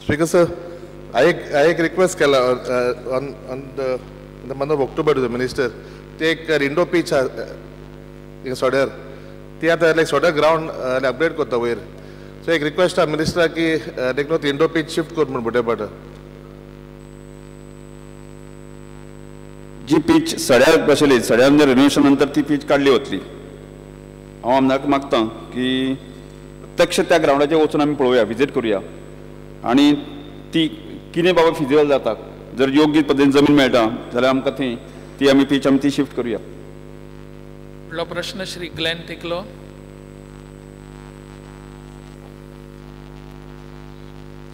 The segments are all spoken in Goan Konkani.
Speaker sir, I एक रिक्वेस्ट केला on the month of October to the minister ते एक इंडो पीच सड्यार ती आतां लायक सड्या ग्रावंड अपग्रेड करता वयर. सो एक रिक्वेस्ट आहा मिनिस्टराक की लायक न्हू इंडो पीच शिफ्ट कर म्हूण बुटेपाट. जी पीच सड्यार बसयली सड्यार म्हणजे रिनोवेशन नंतर ती पीच काडली वतली. हांव आमदाराक मागता की प्रत्यक्ष त्या ग्रावंडाचेर वचून आमी पळोवया, विजीट करुया आनी ती कितें बाबा फिजिबल जाता, जर योग्य पद्दतीन जमीन मेळटा जाल्यार आमकां थंय ती आमी पीच आमी ती शिफ्ट करुया. फुडलो प्रश्न Shri Glenn Tiklo.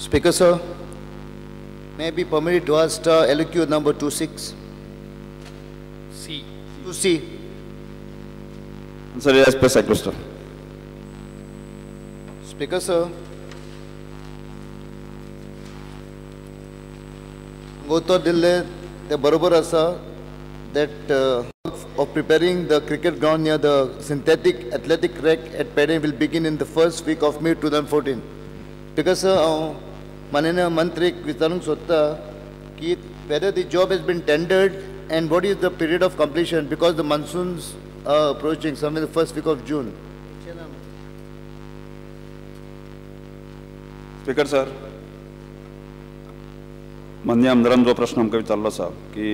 Speaker sir, may I be permitted to ask LQ number 26? C. 2C. Sir, as per cyclostyle. Speaker sir, उत्तर दिल्ले ते बरोबर आसा that of preparing the cricket ground near the synthetic athletic track at Pedem will begin in the first week of May 2014. Because sir, हांव माननीय मंत्रीक विचारूंक सोदता की whether the job has been tendered and what is the period of completion, because the monsoons are approaching somewhere the first week of June. Speaker sir, माननीय आमदारान जो प्रश्न आमकां विचारलो आसा की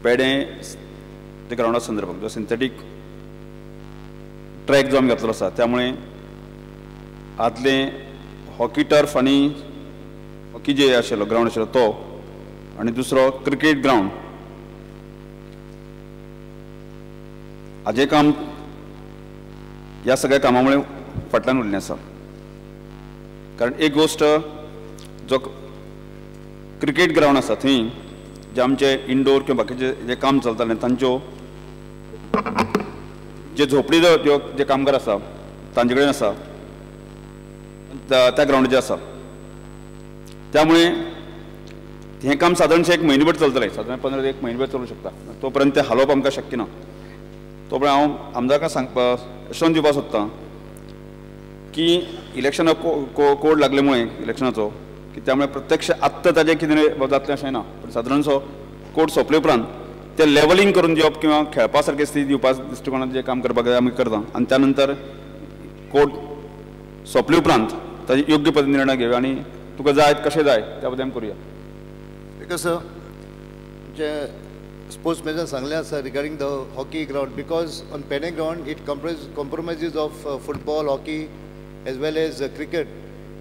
पेडें ते ग्रावंडा संदर्भात जो सिंथेटीक ट्रॅक जो आमी घातलो आसा त्यामुळे आदले हॉकी टर्फ आनी हॉकी जे आशिल्लो ग्रावंड आशिल्लो तो आनी दुसरो क्रिकेट ग्रावंड हाजें काम ह्या सगळ्या कामा मुळे फाटल्यान उरलें आसा. कारण एक गोश्ट जो क्रिकेट ग्रावंड आसा थंय जे आमचे इंडोर किंवा बाकीचे जे काम चलतालें तांच्यो जे झोपडी जे कामगार आसा तांचे कडेन आसा त्या ग्रावंडाचेर आसा. त्यामुळे हें काम सादारणशें एक म्हयनोभर चलतलें, सादारण 15 एक म्हयनोभर चलूंक शकता. तो पर्यंत तें हालोवप आमकां शक्य ना. तो पर्यंत हांव आमदाराक सांगपा एश्योरन्स दिवपाक सोदतां की इलेक्शना कोड लागले मुळे इलेक्शनाचो की त्यामुळे प्रत्यक्ष आत्तां ताजें कितें जातलें अशें ना, पूण सादारणसो कोड सोंपले उपरांत ते लेवलिंग करून दिवप किंवा खेळपा सारकें स्थिती दिवपा दृश्टिकोणान जें काम करपाक जाय आमी करता आनी त्या नंतर कोड सोंपले उपरांत ताजे योग्य पद्दतीन निर्णय घेवया आनी तुका जाय कशें जाय त्या पद्दतीन आमी करुया. Because sir, J sports minister सांगलें आसा regarding the hockey ground, because on Pedem ground it compromises of football, hockey as well as cricket.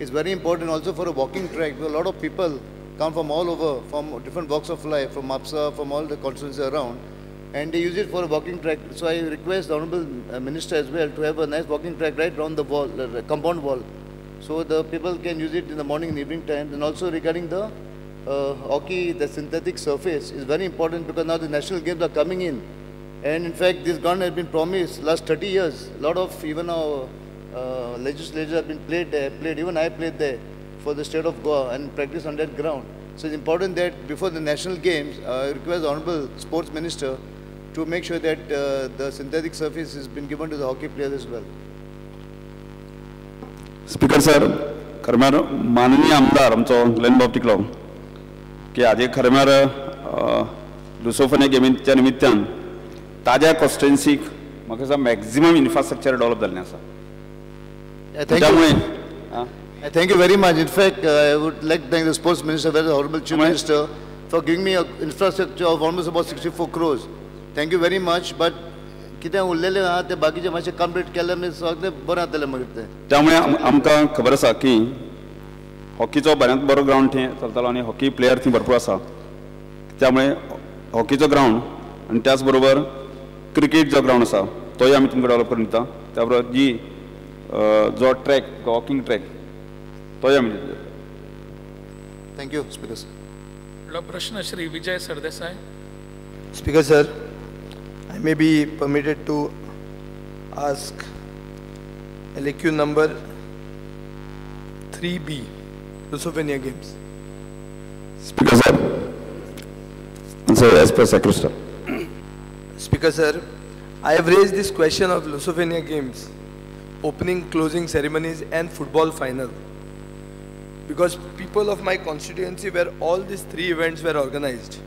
It's very important also for a walking track because a lot of people come from all over, from different walks of life, from Mapsa, from all the constituencies around, and they use it for a walking track. So I request the Honorable Minister as well to have a nice walking track right round the wall, the compound wall, so the people can use it in the morning and evening time. And also regarding the hockey, the synthetic surface is very important because now the national games are coming in, and in fact this ground has been promised last 30 years. A lot of even our legislators have been played there, even I played there for the state of Goa and practiced on that ground. So it's important that before the national games, I request the Honorable Sports Minister to make sure that the synthetic surface has been given to the hockey players as well. Speaker sir, खरें म्हळ्यार माननीय आमदार आमचो ग्लेन बाब टिकलो की हाजे खरें म्हळ्यार लुसोफोनिया गेमीच्या निमित्तान ताज्या कॉन्स्टिट्युएन्सीक म्हाका दिसता मॅक्झिमम इन्फ्रास्ट्रक्चर डेव्हलप जाल्लें आसा. Thank you very much. In fact, I would like to thank the Sports Minister, very Honorable Chief Minister, for giving me an infrastructure of almost about 64 crores. Thank you very much. But कितें उरलेलें आहा तें बाकीचें मातशें कंप्लीट केल्यार मागीर सगळें बरें जातलें मागीर तें. त्यामुळे आमकां खबर आसा की हॉकीचो बऱ्यांत बरो ग्रावंड थंय चलतालो आनी हॉकी प्लेयर थंय भरपूर आसा. त्यामुळे हॉकीचो ग्रावंड आनी त्याच बरोबर क्रिकेट जो ग्रावंड आसा तोय आमी तुमकां डेव्हलप करून दिता. त्या बरोबर जी जो ट्रॅक वॉकिंग ट्रॅक तोय आमी दितले. Thank you speaker sir. फुडलो प्रश्न Shri Vijay Sardesai. Speaker sir, I may be permitted to ask LAQ number 3B, Lusophonia Games. Speaker sir, answer as per cyclostyle. Speaker sir, I have raised this question of Lusophonia Games, opening, closing ceremonies and football final because people of my constituency where all these three events were organized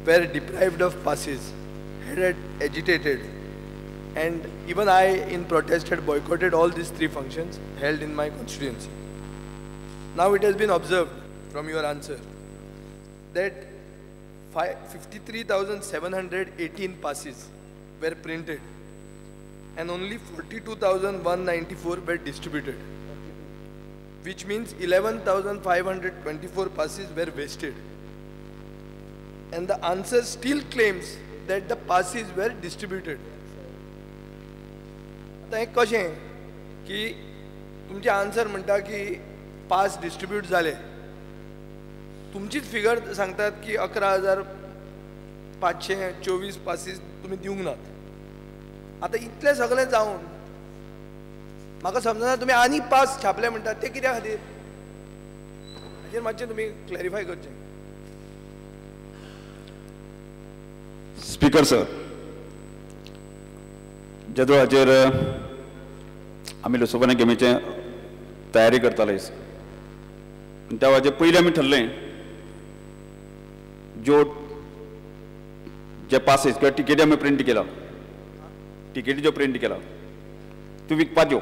were deprived of passes, had agitated, and even I in protest had boycotted all these three functions held in my constituency. Now it has been observed from your answer that 53,718 passes were printed and only 42,194 were distributed, which means 11,524 passes were wasted. And the answer still claims that the passes were distributed. आतां हें कशें की तुमचें आन्सर म्हणटा की पास डिस्ट्रिब्यूट जाले, तुमचीच फिगर सांगतात की 11,524 पासीस तुमी दिवंक नात. आतां इतलें सगळें जावन म्हाका समजना तुमी आनी पास छापले म्हणटात ते कित्या खातीर, हाचेर मातशें तुमी क्लॅरिफाय करचें. स्पीकर सर, ज्या वेळाचेर आमी लुसोफोनिया गेमीचे तयारी करताले त्या वेळाचेर पयलीं आमी ठरलें ज्यो जे पासीस किंवा टिकेटी आमी प्रिंट केला, टिकेटी ज्यो प्रिंट केला त्यो विकपाच्यो.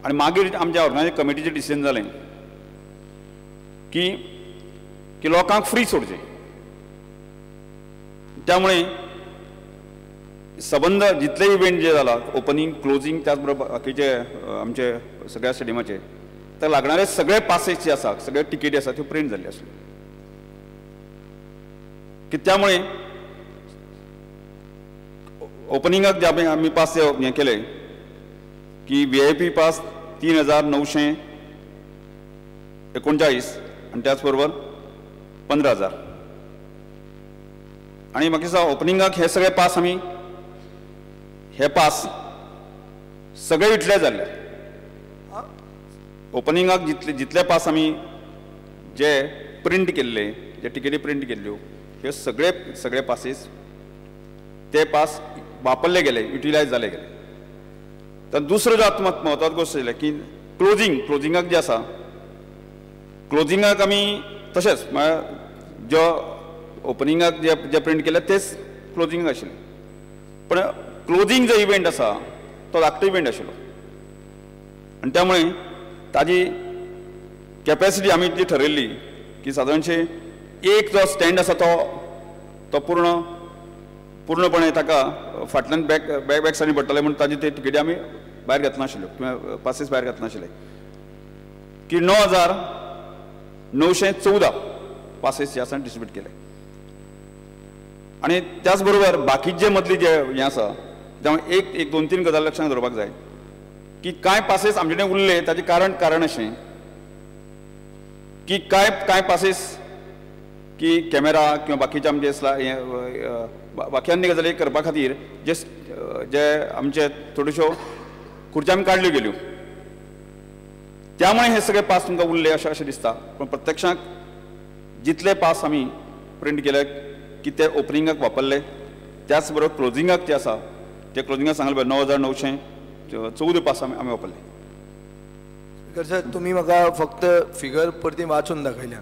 आनी मागीर आमच्या ऑर्गनायझिंग कमिटीचें डिसिजन जालें की की लोकांक फ्री सोडचें. त्यामुळे सबंद जितले इव्हेंट जे जाला ओपनिंग क्लोजींग त्याच बरोबर बाकीचे आमचे सगळ्या स्टेडियमाचे तर लागणारे सगळे पासेस जे आसा, सगळे तिकेटी आसा त्यो प्रिंट जाल्ले आसले की त्यामुळे ओपनिंगाक जे आमी पास हें केले की व्ही I P pass 3,939 आनी त्याच बरोबर 15,000. आनी म्हाका दिसता ओपनिंगाक हे सगळे पास आमी हे पास सगळे इतले जाल्ले. ओपनिंगाक जितले जितले पास आमी जे प्रिंट केल्ले, जे टिकेटी प्रिंट केल्ल्यो, हे सगळे सगळे पासीस ते पास वापरले गेले, युटिलायज जाले गेले. तर दुसरो जो आतां म्हत्वाचो गोश्ट आशिल्लें की क्लोजींग, क्लोजिंगाक जे आसा क्लोजिंगाक आमी तशेंच म्हळ्यार जो ओपनिंगाक जे जे प्रिंट केले तेच क्लोजिंगाक आशिल्ले. पण क्लोजींग जो इव्हेंट आसा तो धाकटो इव्हेंट आशिल्लो आनी त्यामुळे ताजी कॅपॅसिटी आमी जी ठरयल्ली की सादारणशे एक जो स्टँड आसा तो तो पूर्ण पूर्णपणे ताका फाटल्यान बॅक बॅक बॅक सायडीन पडटले म्हूण ताजी ते टिकेटी आमी भायर घेतनाशिल्ल्यो किंवा पासीस भायर घेतनाशिल्ले की 9,914 पासीस जे आसा डिस्ट्रिब्यूट केले. आनी त्याच बरोबर बाकीचे मदली जे हें आसा त्यामुळे एक एक दोन तीन गजाली लक्षांत दवरपाक जाय की कांय पासेस आमचे कडेन उरले ताचें कारण कारण अशें की कांय कांय पासेस की कॅमेरा किंवा बाकीचे आमचे हें बाकी अन्य गजाली करपा खातीर जे जे आमचे थोड्योश्यो खुर्च्यो आमी काडल्यो गेल्यो त्यामुळे हे सगळे पास तुमकां उरले अशें अशें दिसता. पूण प्रत्यक्षांत जितले पास आमी प्रिंट केले की ते ओपनिंगाक वापरले, त्याच बरोबर क्लोजिंगाक जे आसा ते क्लोजिंगाक सांगले पळय 9,914 पास आमी आमी वापरले. स्पीकर सर, तुमी म्हाका फक्त फिगर परती वाचून दाखयल्या.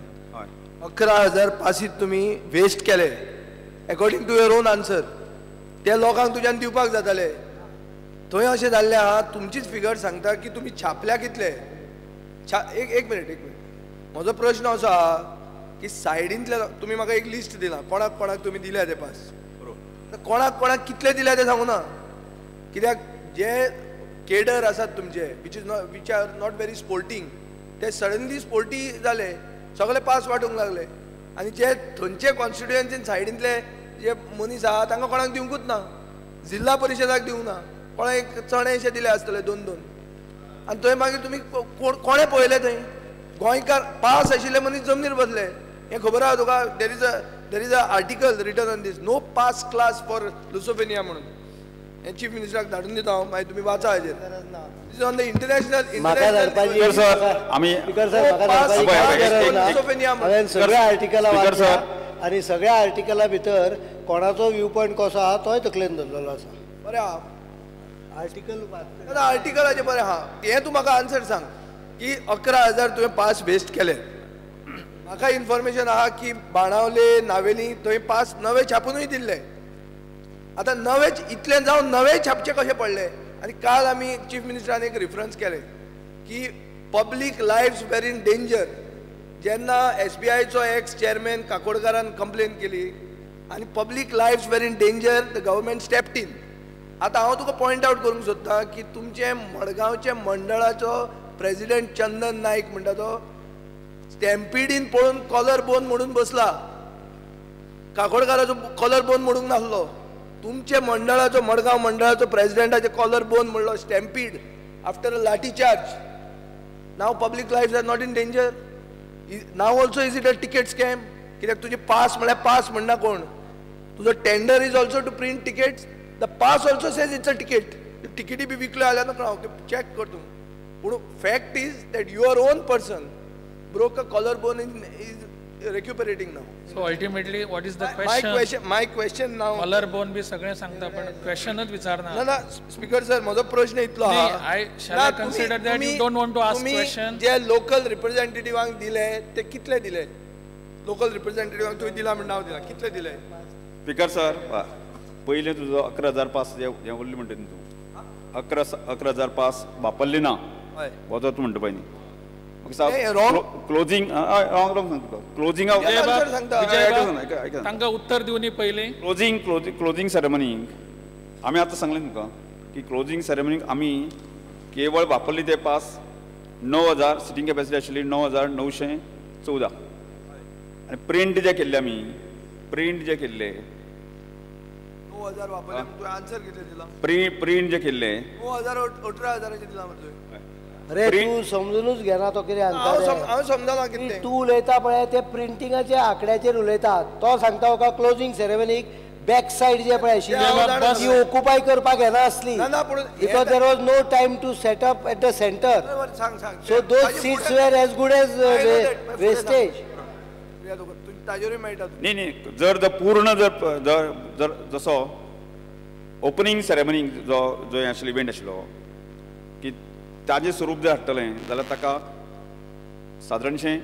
11,000 पासीत तुमी वेस्ट केले according to your own answer. ते लोकांक तुज्यान दिवपाक जाताले. थंय अशें जाल्लें आहा, तुमचीच फिगर सांगता की तुमी छापल्या कितले. एक एक मिनट एक मिनट, म्हजो प्रश्न असो आहा की सायडींतले तुमी म्हाका एक लिस्ट दिला कोणाक कोणाक तुमी दिल्या ते पास, कोणाक कोणाक कितले दिल्या ते सांगू ना. कित्याक जे केडर आसात तुमचे which is not which are not very sporting ते सडनली स्पोर्टी जाले, सगळे पास वांटूंक लागले आनी जे थंयचे कॉन्स्टिट्युएन्सीन सायडींतले जे मनीस आहा तांकां कोणाक दिवंकूच ना, जिल्ला परिशदाक दिवंक ना, कोणाक एक चणेशे दिले आसतले दोन दोन. आनी थंय मागीर तुमी कोणें पळयलें थंय गोंयकार पास आशिल्ले मनीस जमनीर बसले. हें खबर आहा तुका? There is a article written on this, no pass class for Lusofonia म्हणून. हें चीफ मिनिस्टराक धाडून दिता हांव, मागीर तुमी वाचा हाजेर. This is on the international. हांवें सगळ्या आर्टिकलां वाचल्या आनी सगळ्या आर्टिकला भितर कोणाचो व्यू पॉयंट कसो आहा तोय तकलेन धरलेलो आसा. बरें आहा आर्टिकल, आर्टिकलाचें बरें आहा. हें तूं म्हाका आन्सर सांग की 11,000 तुवें पास वेस्ट केले. म्हाका इन्फॉर्मेशन आहा की बाणावले नावेली थंय पास नवे छापुनूय दिल्ले. आतां नवे इतले जावन नवे छापचे कशे पडले? आनी काल आमी चीफ मिनिस्टरान एक रिफरन्स केलें की public lives were in danger. जेन्ना SBIचो एक्स चेअरमॅन काकोडकारान कंप्लेन केली आनी public lives were in danger, the government stepped in. आतां हांव तुका पॉयंट आवट करूंक सोदतां की तुमचे मडगांवचे मंडळाचो प्रेजिडेंट चंदन नायक म्हणटा तो स्टॅम्पिडीन पळोवन कॉलर बोन म्हणून बसला. काकोडकाराचो कॉलर बोन म्हणूंक नासलो, तुमचे मंडळाचो मडगांव मंडळाचो प्रेजिडेंटाचे कॉलर बोन म्हणलो stampede after a lathi charge. Now public life are not in danger. Now also is it a ticket scam? कित्याक तुजे पास म्हळ्यार पास म्हणना कोण, तुजो tender is also to print tickets. The pass also says it's a ticket. तिकेटी बी विकल्यो जाल्यार न्हू हांव चॅक कर तूं. पूण fact is that your own person broke a collar bone is recuperating now. So ultimately what is the question? My question now, collar bone बी सगळें सांगता पण क्वेश्चनच विचारना. ना ना स्पीकर सर, म्हजो प्रश्न इतलो आहा, I shall I consider that you don't want to ask question? जे लोकल रिप्रेझेंटेटिव्हांक दिले ते कितले दिले? लोकल रिप्रेझेंटेटिव्हांक तुवें दिला म्हण नांव दिला, कितले दिले? स्पीकर सर, पयलें तुजो 11,000 पास जे उरले म्हणटा न्ही तूं, 11,000 पास वापरले ना हो तो तूं म्हणटा पळय न्ही. क्लोजींग रॉंग रॉंग सांगता, क्लोजींग तांकां उत्तर दिवनी पयलीं. क्लोजींग क्लोजींग सेरेमनीक आमी आतां सांगलें तुमकां की क्लोजींग सेरेमनीक आमी केवळ वापरली ते पास 9,000 सिटींग कॅपॅसिटी आशिल्ली 9,914 आनी प्रिंट जे केल्ले आमी, प्रिंट जे केल्ले 9,000 वापरले, तुवें आन्सर कितें दिला? प्रिंट जे केल्ले 9,000 18,000 दिला मरे तुवें. अरे तूं समजुनूच घेना तो कितें सांगता. हांव समजना कितें तूं उलयता पळय ते प्रिंटिंगाच्या आंकड्याचेर उलयता. तो सांगता तुका क्लोजींग सेरेमनीक बॅक सायड जे पळय आशिल्ली ती ऑक्युपाय करपाक येना आसली, because there was no time to set up at the centre. So those seats were as good as wastage. ताजेरूय मेळटा. न्ही न्ही, जर पूर्ण जर जर जसो ओपनींग सेरेमनी जो जो हें आशिल्लो इव्हेंट आशिल्लो की ताजें स्वरूप जर हाडटलें जाल्यार ताका सादारणशें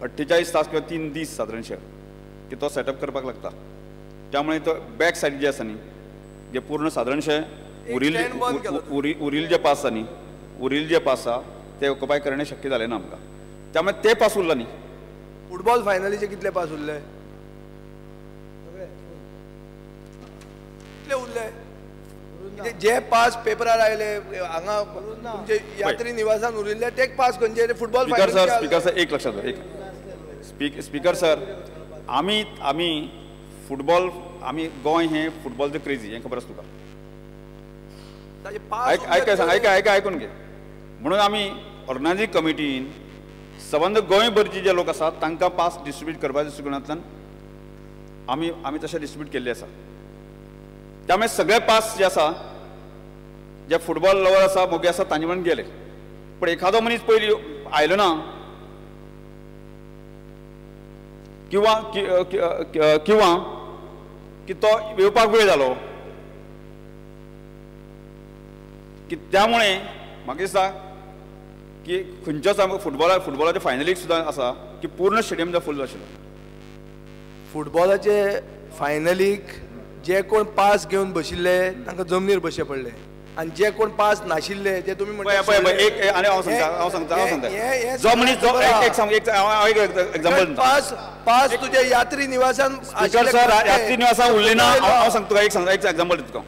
48 तास किंवा 3 दीस सादारणशें की तो सेटअप करपाक लागता. त्यामुळे तो बॅक सायड जे आसा न्ही जे पूर्ण सादारणशें उरिल्ले जे पास आसा न्ही, उरिल्ले जे पास आसा ते ऑक्युपाय करणे शक्य जालें ना आमकां, त्यामुळे ते पास उरला न्ही. फुटबॉल फायनलीचे कितले पास उरले? कितले उरले? जे पास पेपरार आयले हांगा तुमचे यात्री निवासान उरिल्ले ते पास खंयचे? Football speaker sir, speaker sir एक लक्षात, एक स्पीकर सर, आमी आमी फुटबॉल, आमी गोंय हें फुटबॉलचें क्रेजी हें खबर आसा तुका. आयक आयक आयक आयकून घे. म्हणून आमी ऑर्गनायझींग कमिटीन सबंद गोंयभरचे जे लोक आसात तांकां पास डिस्ट्रिब्यूट करपाच्या दृश्टिकोनांतल्यान आमी आमी तशें डिस्ट्रिब्यूट केल्ले आसा. त्यामुळे सगळे पास जे आसा जे फुटबॉल लवर आसा मोगी आसा तांचे म्हणून गेले. पूण एखादो मनीस पयलीं आयलो ना किंवा किंवा की तो येवपाक वेळ जालो की त्यामुळे म्हाका दिसता की खंयच्याच फुटबॉलाचे फायनलीक सुद्दां आसा की पूर्ण स्टेडियम फूल आशिल्लो. फुटबॉलाचे फायनलीक जे कोण पास घेवन बशिल्ले तांकां जमनीर बसचे पडले आनी जे कोण पास नाशिल्ले जे तुमी म्हणटा एक आनी हांव सांगता हांव सांगता हांव सांगता जो मनीस जो एक सांग एक हांव एक एग्जाम्पल पास पास तुजे यात्री निवासान स्पीकर सर यात्री निवासान उरले ना. हांव सांगता तुका एक सांगता एक एग्जाम्पल दिता तुका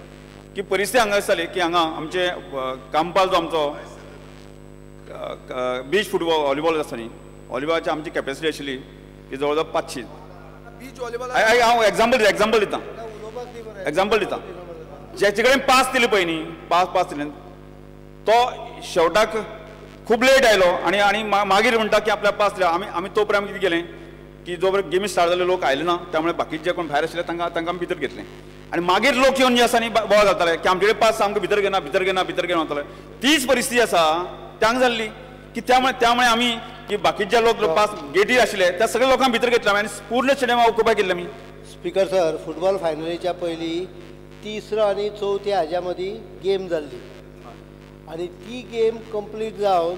की परिस्थिती हांगा आसताली की हांगा आमचे कांपाल जो आमचो बीच फुटबॉल व्हॉलीबॉल आसता न्ही, व्हॉलीबॉलाची आमची कॅपेसिटी आशिल्ली की जवळ जवळ 500. बीच व्हॉलीबॉल हांव एग्जाम्पल एग्जाम्पल दिता एग्जाम्पल दिता ज्याचे कडेन पास दिले पळय न्ही, पास पास दिले तो शेवटाक खूब लेट आयलो आनी आनी मागीर म्हणटा की आपल्याक पास दिले. आमी आमी तो पर्यंत कितें केलें की जो पर्यंत गेमी स्टार्ट जाले लोक आयले ना त्यामुळे बाकीचे जे कोण भायर आशिल्ले तांकां तांकां आमी भितर घेतलें आनी मागीर लोक येवन जे आसा न्ही बोवाळ घालताले की आमचे कडेन पास आमकां भितर घेना भितर घेना भितर घेना वताले. तीच परिस्थिती आसा तांकां जाल्ली की त्यामुळे त्यामुळे आमी की बाकीचे लोक पास गेटीर आशिल्ले त्या सगळ्या लोकांक भितर घेतले आमी आनी पूर्ण स्टेडियम ऑक्युपाय केल्ले आमी. स्पीकर सर, फुटबॉल फायनलीच्या पयलीं तिसरो आनी चवथ्या हाज्या मदीं गेम जाल्ली आनी ती गेम कंप्लीट जावन